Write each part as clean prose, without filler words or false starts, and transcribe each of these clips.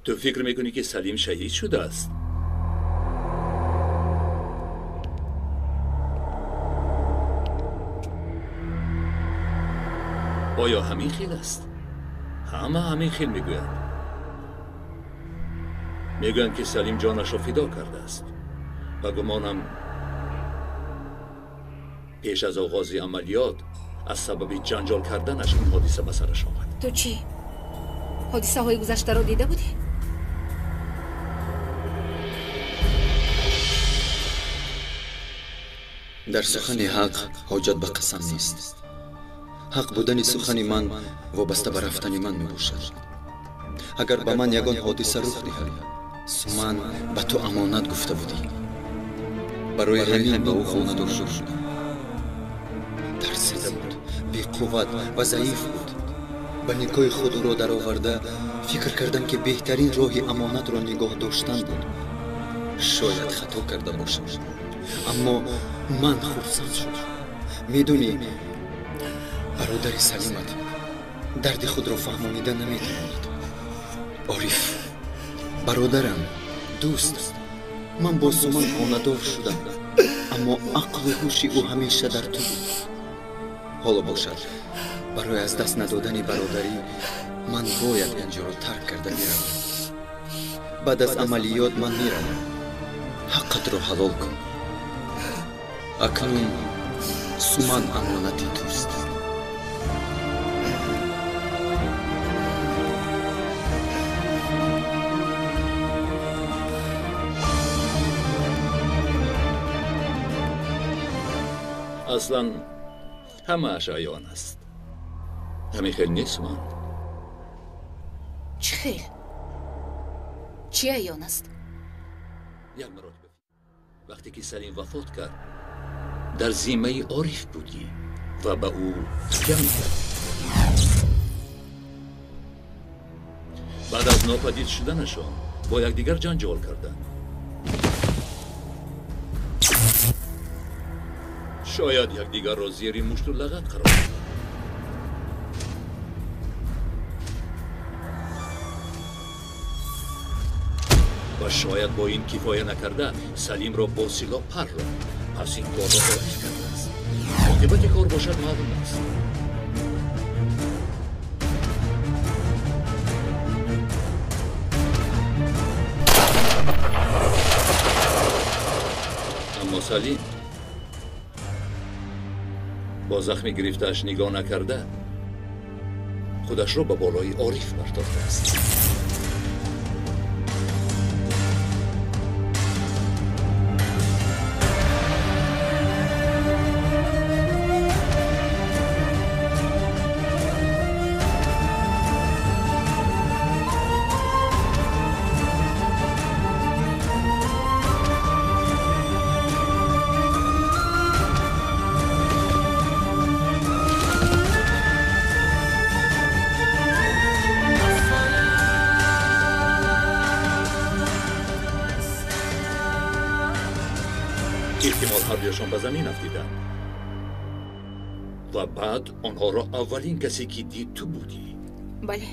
Ту фикр мекунӣ, ки Салим шаҳид шудааст? Оё ҳамин хел аст? Ҳама ҳамин хел мегӯянд. Мегӯянд, ки Салим ҷонашро фидо кардааст. Ба гумонам, пеш аз оғози амалиёт аз сабаби ҷанҷол карданаш ин ҳодиса ба сараш омад. Ту чӣ? Ҳодисаҳои гузаштаро дида будӣ? Дар сухани ҳақ ҳоҷат ба қасам нест. Ҳақ будани сухани ман вобаста ба рафтани ман мебошад. Агар ба ман ягон ҳодиса рух диҳад, Суман ба ту амонат гуфта будӣ. Барои ҳамин ба ӯ хонадор шудам. Тарсида буд, беқувват ва заиф буд. Ба никоҳи худ ӯро дароварда фикр кардам, ки беҳтарин роҳи амонатро нигоҳ доштан буд. Шояд хато карда бошам, аммо ман хурсанд шудам. Медонӣ, бародари Салимат дарди худро фаҳмонида наметавонад. Ориф, бародарам, дӯст, ман бо Суман хонадор шудам, аммо ақлу ҳуши ӯ ҳамеша дар ту буд. Ҳоло бошад, барои аз даст надодани бародарӣ ман бояд инҷоро тарк карда биравам. Баъд аз амалиёт ман меравам. Ҳаққатро ҳалол кун. Акнун Суман амонати туст. Аслан ҳамааш аён аст. Ҳамин хел нест, Суман? Чӣ хел? Чӣ аён аст? Як маротиба вақте ки Салим вафот кард, дар зиммаи Ориф будӣ ва ба ӯ такя мекардӣ. Баъд аз нопадид шуданашон бо якдигар ҷанҷол карданд. Шояд якдигарро зери мушту лағат қарор доданд. Ва шояд бо ин кифоя накарда Салимро бо силоҳ парронд. Пас ин корро Ориф кардааст. Оқибати кор бошад маълум аст. Аммо Салим бо захми гирифтааш нигоҳ накарда худашро ба болои Ориф бардоштааст. Эҳтимол ҳардуяшон ба замин афтиданд ва баъд онҳоро аввалин касе ки дид ту будӣ. Бале,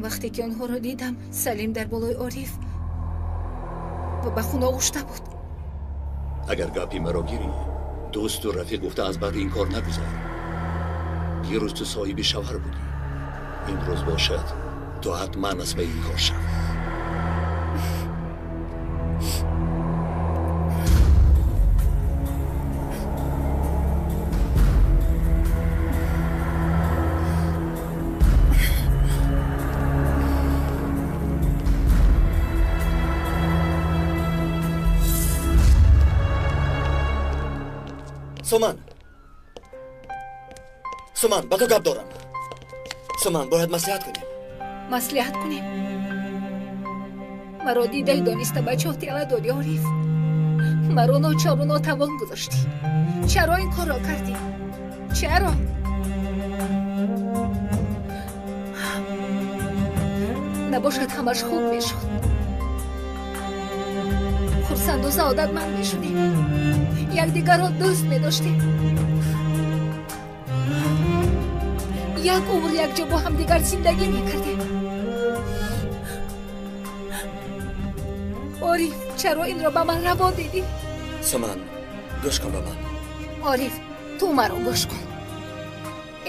вақте ки онҳоро дидам, Салим дар болои Ориф ва ба хун оғушта буд. Агар гапи маро гирӣ, дӯсту рафиқ гуфта аз баъди ин кор нагузар. Дирӯз ту соҳиби шавҳар будӣ, имрӯз бошад ту ҳатман аз паи ин кор шав. Суман, Суман, ба ту гап дорам. Суман, бояд маслиҳат кунем. Маслиҳат кунем? Маро дидаи дониста ба чоҳ тела додӣ, Ориф. Маро ночору нотавон гузоштӣ. Чаро ин корро кардӣ? Чаро? Набошад ҳамаш хуб мешуд. Хурсанду саодатманд мешудем. Якдигарро дӯст медоштем. Як умр якҷо бо ҳамдигар зиндагӣ мекардем. Ориф, чаро инро ба ман раво дидӣ? Суман, гӯш кун ба ман. Ориф, ту маро гӯш кун.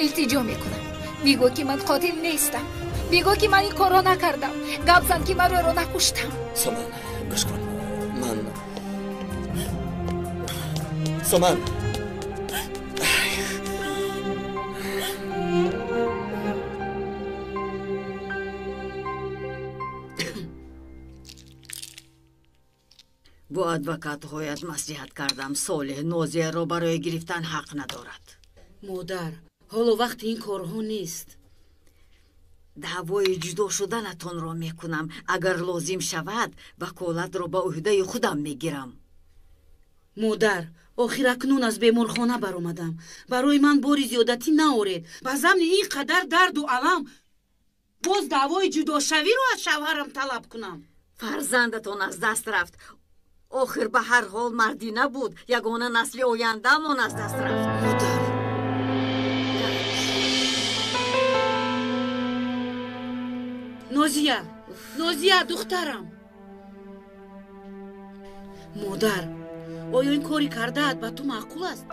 Илтиҷо мекунам. Бигӯ ки ман қотил нестам. Бигӯ ки ман ин корро накардам. Гап зан ки ман ӯро накуштам. Суман, гӯш кун. Ман Суман. Бо адвокатҳоят маслиҳат кардам. Солеҳ Нозияро барои гирифтан ҳақ надорад. Модар, ҳоло вақти ин корҳо нест. Даъвои ҷудо шуданатонро мекунам. Агар лозим шавад, ваколатро ба ӯҳдаи худам мегирам. Модар, охир акнун аз беморхона баромадам. Барои ман бори зиёдатӣ наоред. Ба замни ин қадар дарду алам боз даъвои ҷудошавиро аз шавҳарам талаб кунам. Фарзандатон аз даст рафт. Охир ба ҳар ҳол мардӣ набуд. Ягона насли ояндаамон аз даст рафт. Модар, Нозия, Нозия, духтарам. Модар, оё ин кори кардаат ба ту маъқул аст?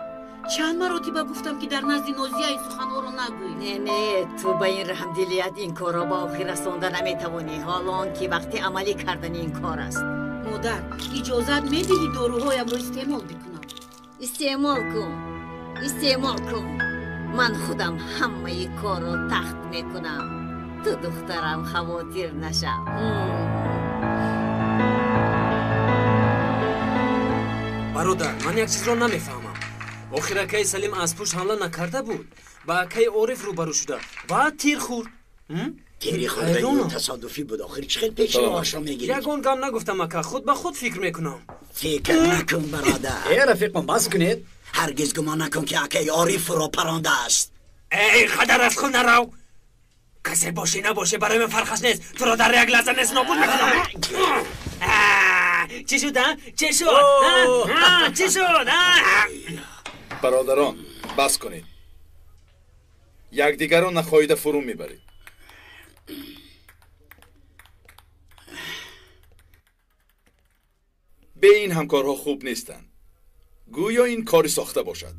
Чанд маротиба гуфтам, ки дар назди Нозия ин суханҳоро нагӯй. Не, не, ту ба ин раҳмдилият ин корро ба охир расонда наметавонӣ, ҳоло он ки вақти амалӣ кардани ин кор аст. Модар, иҷозат медиҳӣ доруҳоямро истеъмол бикунам? Истеъмол кун, истеъмол кун. Ман худам ҳамаи корро тахт мекунам. Ту духтарам хавотир нашав. Бародар, ман як чизро намефаҳмам. Охир акаи Салим аз пушт ҳамла накарда буд. Ба акаи Ориф рӯбарӯ шуда. Баъд тир хӯрд. Тири хӯрдаи ӯ тасодуфӣ буд. Охир чӣ хел пеши роҳашро мегирифт? Ягон гам нагуфтам ака, худ ба худ фикр мекунам. Фикр накун бародар. Э, рафиқон, бас кунед. Ҳаргиз гумон накун ки акаи Ориф ӯро парондааст. Эй, қадар аз худ нарав. Касе бошӣ набошӣ барои ман фарқаш нест. Туро дар як лаҳза нест нобуд мекунам. Чӣ шуд, а? Чӣ шуд? Чӣ шуд? Бародарон, бас кунед. Якдигарро нахоҳида фурӯ мебаред. Бе ин ҳамкорҳо хуб нестанд. Гӯё ин кори сохта бошад.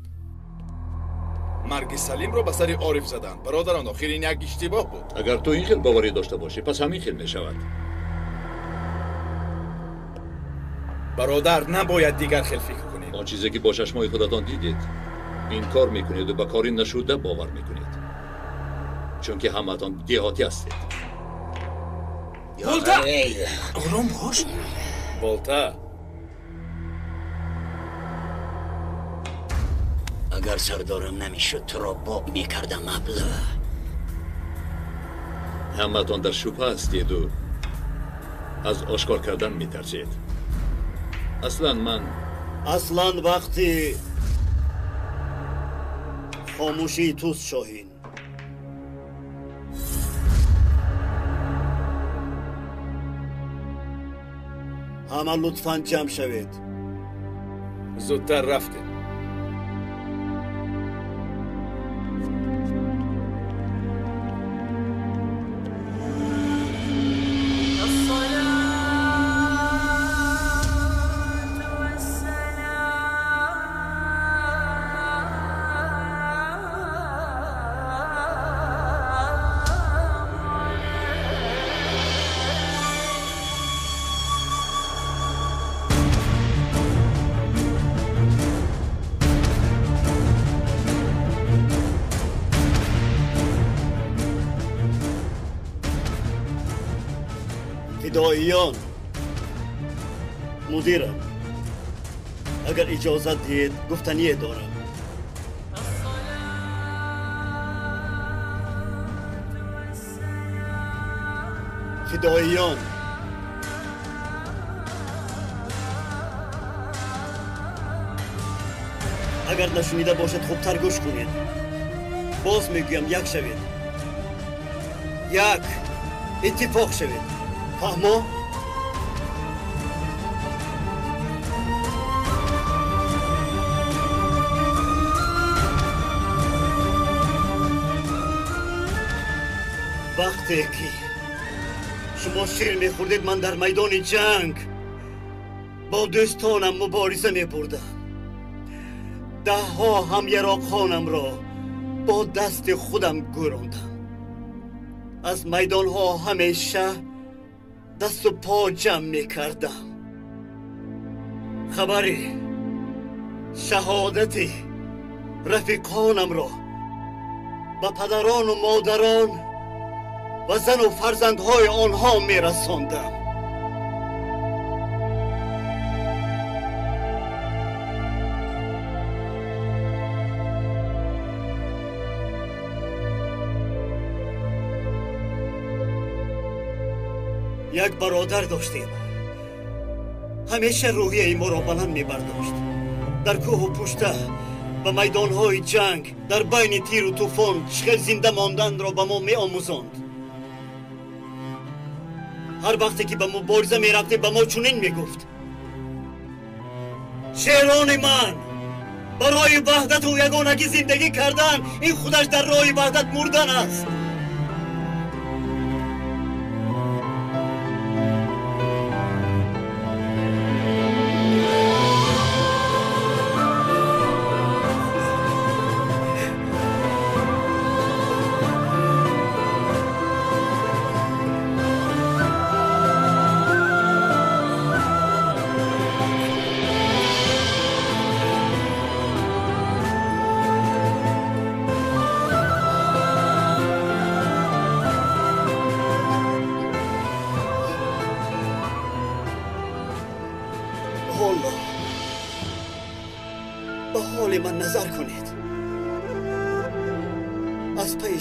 Марги Салимро ба сари Ориф заданд. Бародарон, охир ин як иштибоҳ буд. Агар ту ин хел боварӣ дошта бошӣ, пас ҳамин хел мешавад. Бародар, набояд дигар хел фикр кунед. Он чизе ки бо чашмои худатон дидед, инкор мекунеду ба кори нашуда бовар мекунед. Чунки ҳамаатон деҳотӣ ҳастед. Болта! Ором бош. Болта. Агар сардорам намешуд, туро боб мекардам, абла. Ҳамаатон дар шубҳа ҳастеду аз ошкор кардан метарсед. Аслан ман аслан вақти хомӯшии туст, Шоҳин. Ҳама лутфан ҷамъ шавед. Зудтар рафтем. Фидоиён, мудирам, агар иҷозат диҳед, гуфтание дорам. Фидоиён, агар нашунида бошед, хубтар гӯш кунед. Боз мегӯям, як шавед, як иттифоқ шавед. Фаҳмо? Вақте ки шумо шир мехӯрдед, ман дар майдони ҷанг Бо дӯстонам мубориза мебурдам. Даҳҳо ҳамяроқонамро бо дасти худам гӯрондам. Аз майдонҳо ҳамеша дасту по ҷамъ мекардам. Хабари шаҳодати рафиқонамро ба падарону модарон ва зану фарзандҳои онҳо мерасондам. Як бародар доштем. Ҳамеша рӯҳияи моро баланд мебардошт. Дар кӯҳу пушта, ба майдонҳои ҷанг, дар байни тиру тӯфон чӣ хел зинда монданро ба мо меомӯзонд. Ҳар вақте ки ба мубориза мерафтем, ба мо чунин мегуфт: шерони ман, барои ваҳдату ягонагӣ зиндагӣ кардан, ин худаш дар роҳи ваҳдат мурдан аст.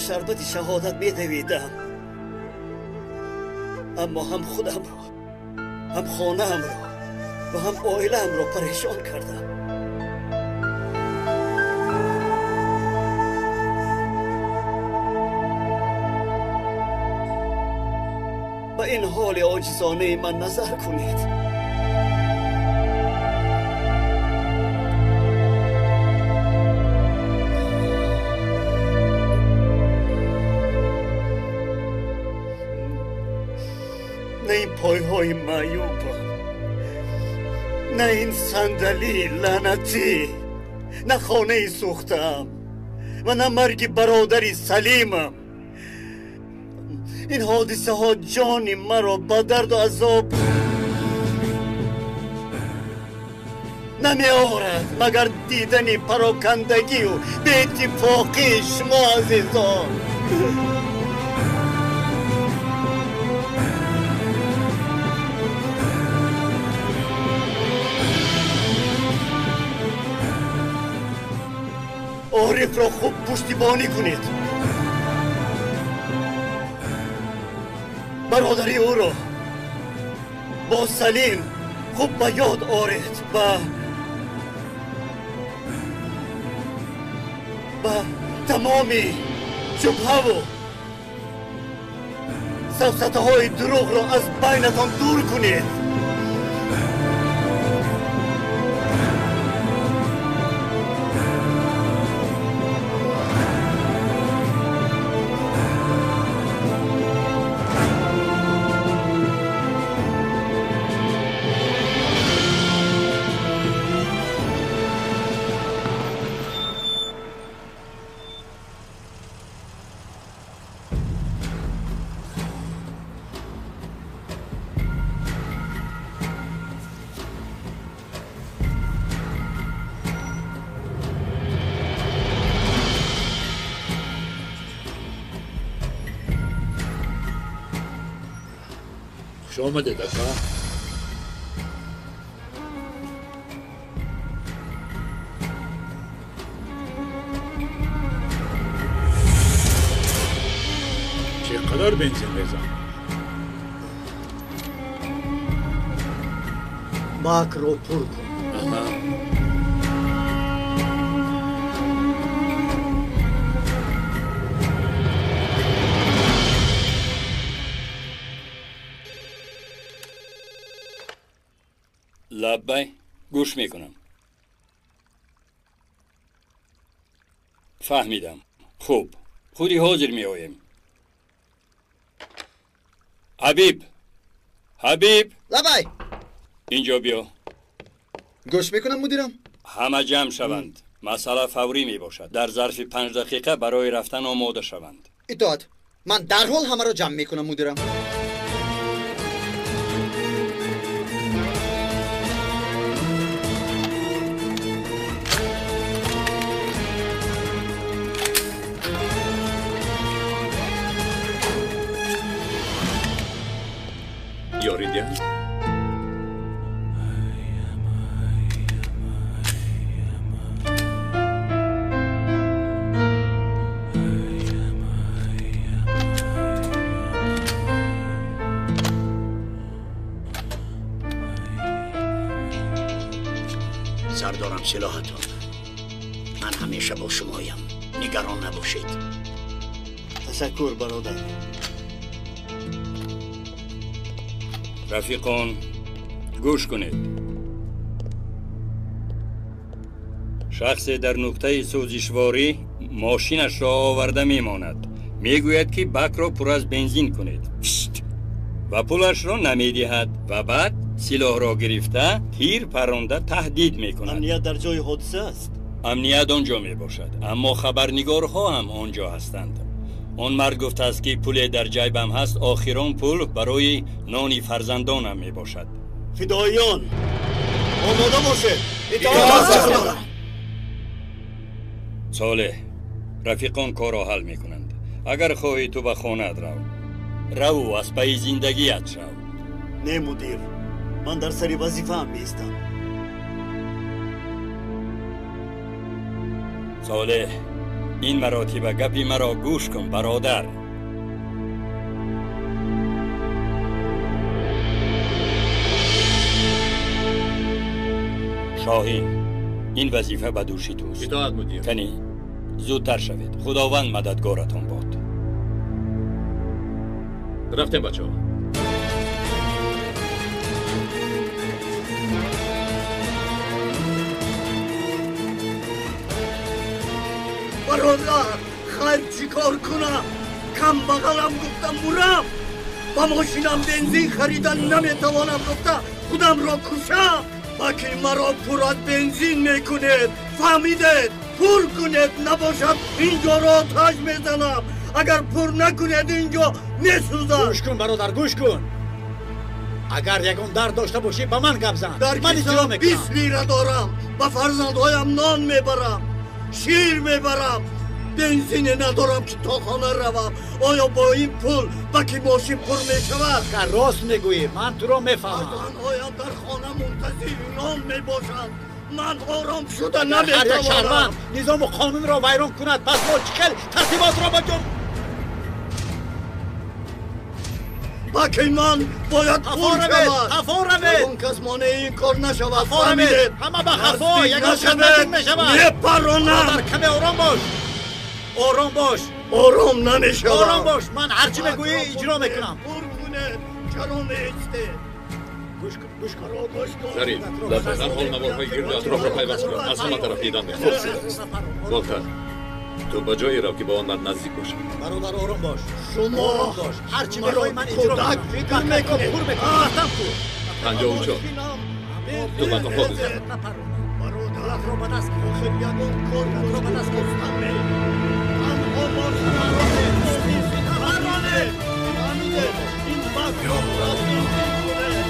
شربت شهادت میدویدم، اما هم خودم را، هم خانه‌ام را و هم عائله‌ام را پریشان کردم. به این حال عاجزانه من نظر کنید. پایهای معیوبم، نه این صندلی لعنتی، نه خانه سوختم و نه مرگ برادری سلیمم. این حادثه ها جان مرا به درد و عذاب نمی آورد، مگر دیدن پراکندگی و به اتفاقی شما عزیزان. عارف را خوب پشتیبانی کنید. برادری او را با سلیم خوب به یاد آرید و به تمامی شبهه و سفسطه های دروغ را از بینتان دور کنید. آمده دکا. چقدر بنزین بزن؟ باک رو پر کن. لبی گوش میکنم. فهمیدم. خوب، خودی حاضر می آییم. حبیب، حبیب. لبی. اینجا بیا. Гӯш мекунам мудирам. Ҳама ҷамъ шаванд. Масъала фаврӣ мебошад. Дар зарфи 5 дақиқа барои рафтан омода шаванд. Итоат. Ман дарҳол ҳамаро ҷамъ мекунам мудирам. Ёрӣ диҳам? سردارم سلاحتان. من همیشه با شمایم. نگران نباشید. تشکر برادر. رفیقان گوش کنید. شخصی در نقطه سوزشواری ماشینش را آورده میماند. میگوید که بک را پر از بنزین کنید و پولش را نمیدهد و بعد سلاح را گرفته تیر پرانده تهدید میکند. امنیت در جای حادثه است. امنیت آنجا میباشد، اما خبرنگارها هم آنجا هستند. آن مرد گفته است که پول در جیبم هست، آخران پول برای نان فرزندانم می باشد. فداییان آماده باشید. اطاعت. صالح، رفیقان کار را حل می کنند. اگر خواهی تو به خانه رو، رو از پی زندگیت شو. نه مدیر، من در سر وظیفه هم میستم. صالح، این مراتب گپی مرا گوش کن برادر. شاهین، این وظیفه به دوش توست. اطاعت مدیر. کنی زودتر شوید. خداوند مددگارتان باد. رفتیم بچه ها. برادر خیر چیکار کنم؟ کم بغلم گفتم مرم. با ماشینم بنزین خریدن نمیتوانم، گفتم خودم را کشم. باکی مرا پر از بنزین میکنید، فهمیدید؟ پر کنید، نباشد اینجا را آتش میزنم. اگر پر نکنید اینجا میسوزم. گوش کن برادر، گوش کن. اگر یگان درد داشته باشی به من گپ زن. در من اجرا میکنم. 20 لیره دارم، به فرزندهایم نان میبرم، شیر میبرم، بنزین ندارم که تا خانه روم. آیا با این پول بکی ماشین پر میشود؟ که راست میگویی، من تو را میفهمم. فرزندهایم در خانه منتظر نان میباشند. من آرام شده نمیتوانم. هر یک شهروند نظام و قانون را ویران کند، پس ما چه ترتیبات را بجا بکی من باید پر شود. خفا روید. اون کس مانع این کار نشود. فهمیدید؟ همه به خفا یک نشود میشود. میپرانم. کمی آرام باش. آرام باش. آرام نمیشوم. آرام باش. من هرچی میگویی اجرا میکنم. پر کنید. چرا میایستید؟ گوش کن، گوش کن، گوش کن. ظریف، در حال نوارهای گرد اطراف را پیوست کن. از همه طرف دیدن خوب شده است. والتر، تو به جایی رو که با آن مرد نزدیک باشی. برادر آرام باش. شما آرام باش. هر چی میخوای من اجرا میکنم. فکر میکنی؟ پر میکنم. رفتم کو. 54. تو به قفا بزن. برادر را به دست گیر. یگان کار را به دست گرفتم. تنها ماشین را پرانه. فهمیده؟ این بک را بنزین کنه.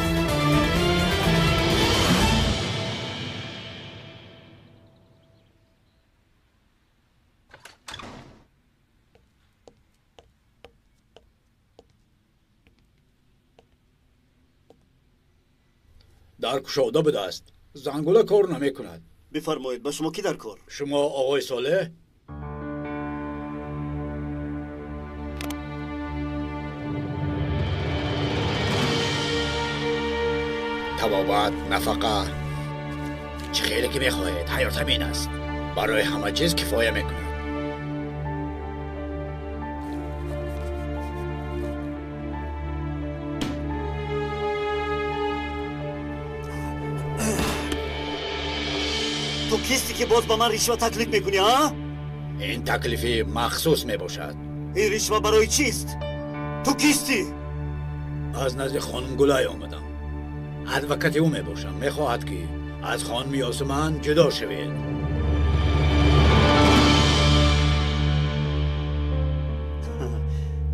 در کشاده بوده است. زنگوله کار نمی کند. بفرمایید، با شما کی در کار؟ شما آقای صالح؟ طبابت، نفقه، چه خیلی که میخواهید. حیات همین است. برای همه چیز کفایه میکند. تو کیستی که باز با من رشوه تکلیف میکنی ها؟ این تکلیفی مخصوص میباشد. این رشوه برای چیست؟ تو کیستی؟ از نزد خانم گلای آمدم. ادوکت او میباشم. میخواهد که Аз хонуми Ёсуман ҷудо шавед.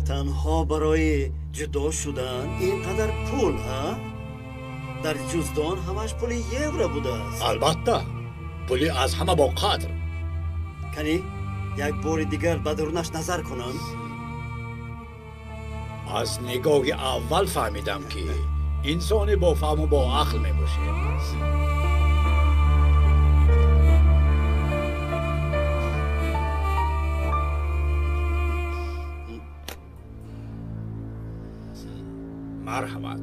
Танҳо барои ҷудо шудан ин қадар пул, ҳа? Дар ҷуздон ҳамаш пули евро будааст. Албатта, пули аз ҳама бо қадр. Кани, як бори дигар ба дарунаш назар кунам. Аз нигоҳи аввал фаҳмидам, ки инсоне бо фаҳму бо ақл мебошед. Марҳамат.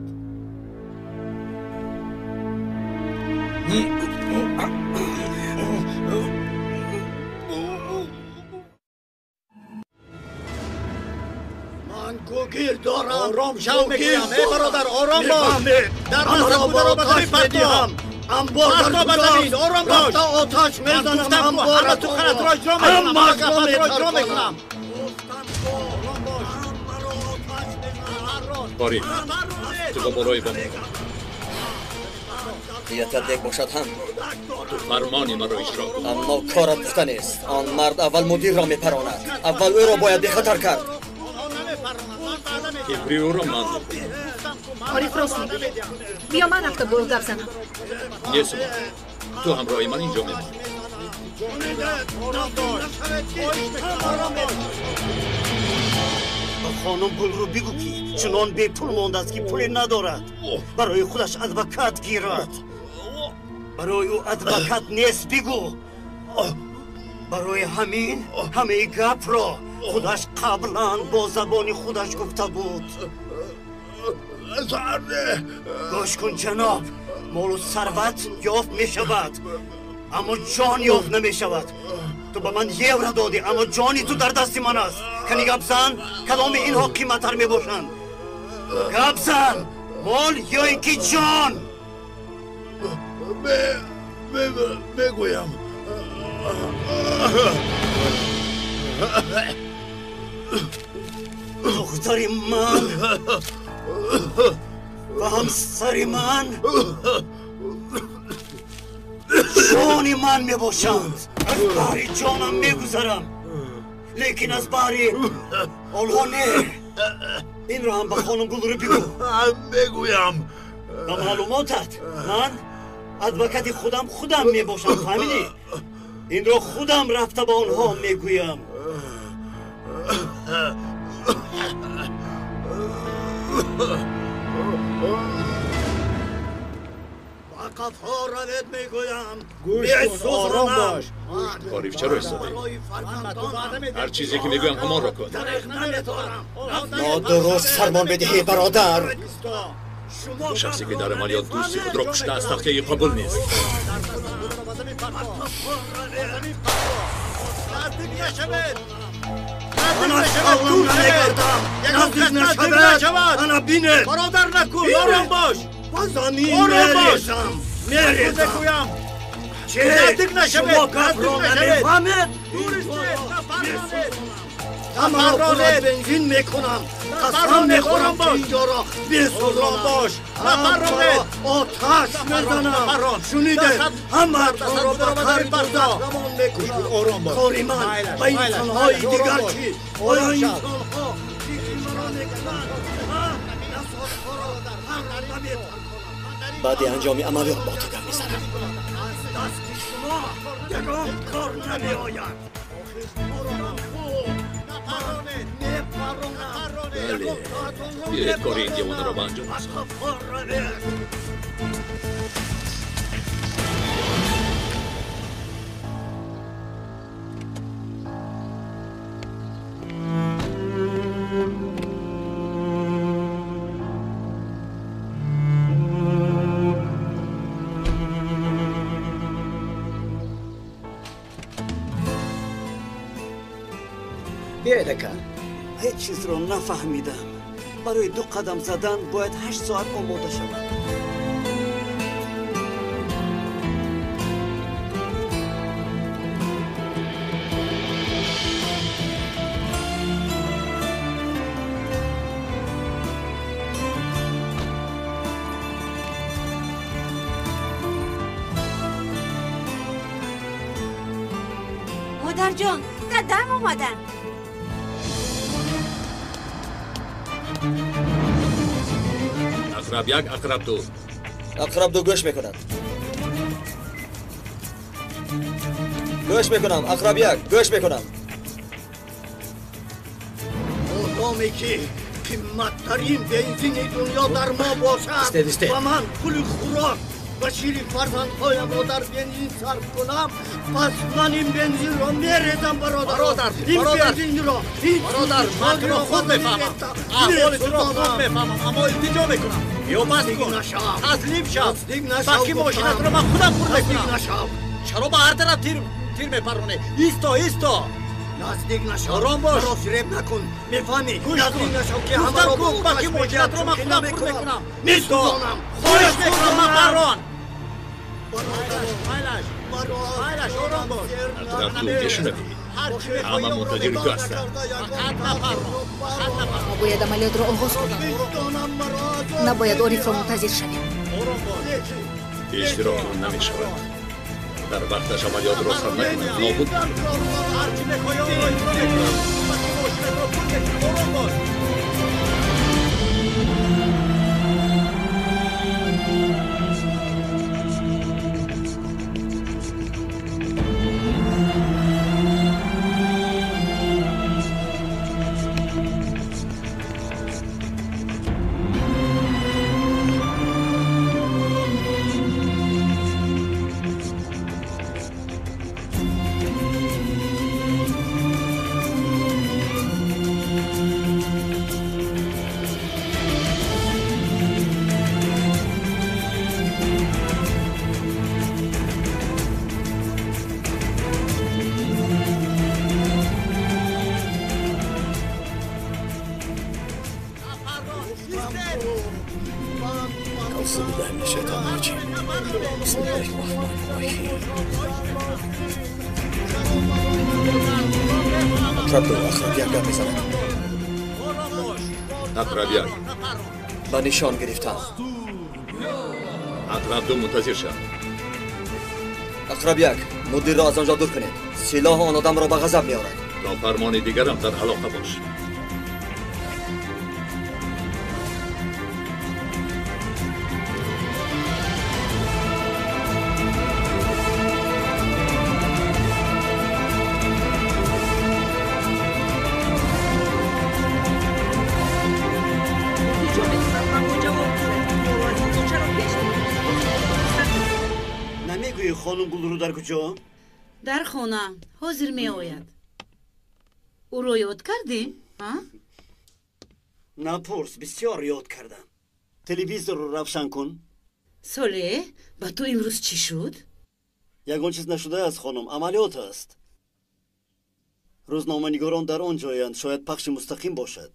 Ман гугир дорам. Ором шав мегӯям, эй бародар, ором бош. Дар назар бударо ба замин партоам. Амбор дар ба замин, ором бош. Рафта оташ мезанам, амбор суханатро иҷро мекунам, ҳама иҷро мекунам. Ориф, ту ба болои бом. Ниятат нек бошад ҳам. Ту фармони маро иҷро кун. Аммо корат пухта нест. Он мард аввал мудирро мепаронад. Аввал ӯро бояд бехатар кард. Фикри ӯро ман мекунам. Ориф рост мегӯяд. Биё ман рафта бо ӯ гап занам. Не, Сума, ту ҳамроҳи ман инҷо мемонӣ. Ба хонум Гулрӯ бигӯ, ки чунон бепул мондааст, ки пуле надорад. Барои худаш адвокат гирад. Барои ӯ адвокат нест, бигӯ. Барои ҳамин ҳамаи гапро худаш қаблан бо забони худаш гуфта буд. Гӯш кун, ҷаноб, молу сарват ёфт мешавад, аммо ҷон ёфт намешавад. Ту ба ман евро додӣ, аммо ҷони ту дар дасти ман аст. Кани гап зан, кадоми инҳо қиматтар мебошанд? Гап зан, мол ё ин ки ҷон? Мегӯям. Духтари ман ва ҳамсари ман ҷони ман мебошанд. Аз баҳри ҷонам мегузарам, лекин аз баҳри онҳо не. Инро ҳам ба хонум Гулрӯ бигӯ. Мегӯям. Ба маълумотат, ман адвокати худам мебошам, фаҳмидӣ? Инро худам рафта ба онҳо мегӯям. Ба қафо равед, мегӯям. Ором бош. Ориф, чаро истодаӣ? Ҳар чизе ки мегӯям ҳамонро кун. Нодуруст фармон бидиҳӣ, бародар. Шахсе ки дар амалиёт дӯсти худро куштааст, тафтияи қабул нест. Бародар, накун, ором бош. Ба замин Ором бош. мерезам, мерезам. Че? Наздик нашавед, Шумо гапро наздик нашавед. намефаҳмед? Дур истед, нафарронед. Ҳамаро пур аз бензин мекунам. Қасам мехӯрам, ки инҷоро бесӯзонам. Бош. Нафарронед. Оташ мезанам. Шунидед? Ҳамаатонро ба қаҳри дӯзах равон мекунам. Ором бош. Кори ман Майлаш, ба майлаш, инсонҳои майлаш, дигар ором бош. чӣ? Оё Ором шав. инсонҳо фикри маро мекунанд? Насотҳоро ҳар наметарконам. Баъди анҷоми амалиёт бо ту гап мезанам. Аз дасти шумо ягон кор намеояд. Бале, биёед кори ин девонаро ба анҷом расонем. Биёед, ака. Ҳеҷ чизро нафаҳмидам. Барои 2 қадам задан бояд 8 соат омода шавам. Модарҷон, дадам омаданд. Ақраб як, ақраб ду. Ақраб ду гӯш мекунад. Гӯш мекунам, ақраб як, гӯш мекунам. Одаме ки қимматтарин бензини дунё дар мо бошад ва ман пули хӯрок ва шири фарзандҳоямро дар бензин сарф кунам, пас ман ин бензинро мерезам, бародар. Ин бензинро, бародар, ман туро худ мефаҳмам, аҳволи туро худ мефаҳмам, аммо илтиҷо мекунам. Ё бас кун, таслим шав, баки мошинатро ман худам пур мекунам. Чаро ба ҳар тараф тир мепаронӣ? Исто, исто. Наздик нашав. Ором бош. Маро фиреб накун. Мефаҳмӣ? Наздик нашав ки ҳамаро гуфтам ку, баки мошинатро ман худам пур мекунам. Месӯзонам. Хоҳиш мекунам, мапарон. Ақраб ду, мешунавӣ? Ҳама мунтазири ту ҳастанд. Мо бояд амалиётро оғоз кунем. Набояд Орифро мунтазир шавем. Иштироки он намешавад. Дар вақташ амалиётро сар накунад, нобуд. Ба нишон гирифтам. Ақраб ду, мунтазир шав. Ақраб як, мудирро аз он ҷо дур кунед. Силоҳ он одамро ба ғазаб меорад. То фармони дигарам дар алоқа бош. Хонум Гулрӯ дар куҷо? Дар хона, ҳозир меояд. Ӯро ёд кардӣ? Напурс, бисёр ёд кардам. Телевизорро равшан кун. Солеҳ, ба ту имрӯз чӣ шуд? Ягон чиз нашудааст, хонум, амалиёт аст. Рӯзноманигорон дар он ҷоянд, шояд пахши мустақим бошад.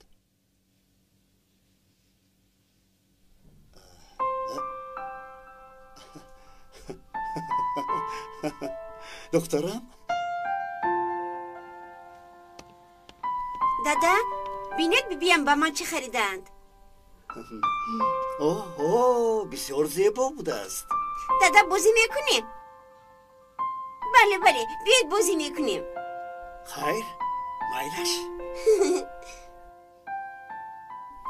Духтарам? Дада, бинед бибиям ба ман чӣ харидаанд. Оҳо, бисёр зебо будааст. Дада, бозӣ мекунем? Бале, бале, биёед бозӣ мекунем. Хайр, майлаш.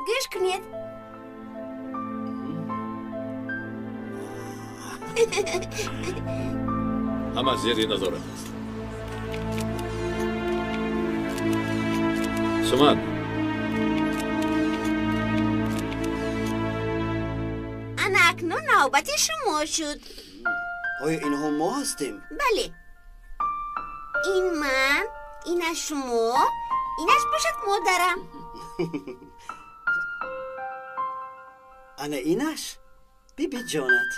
Гӯш кунед. Ҳама зери назорат аст. Суман. Ана акнун навбати шумо шуд. Оё инҳо мо ҳастем? Бале. Ин ман, инаш шумо, инаш бошад модарам. Ана инаш бибиҷонат.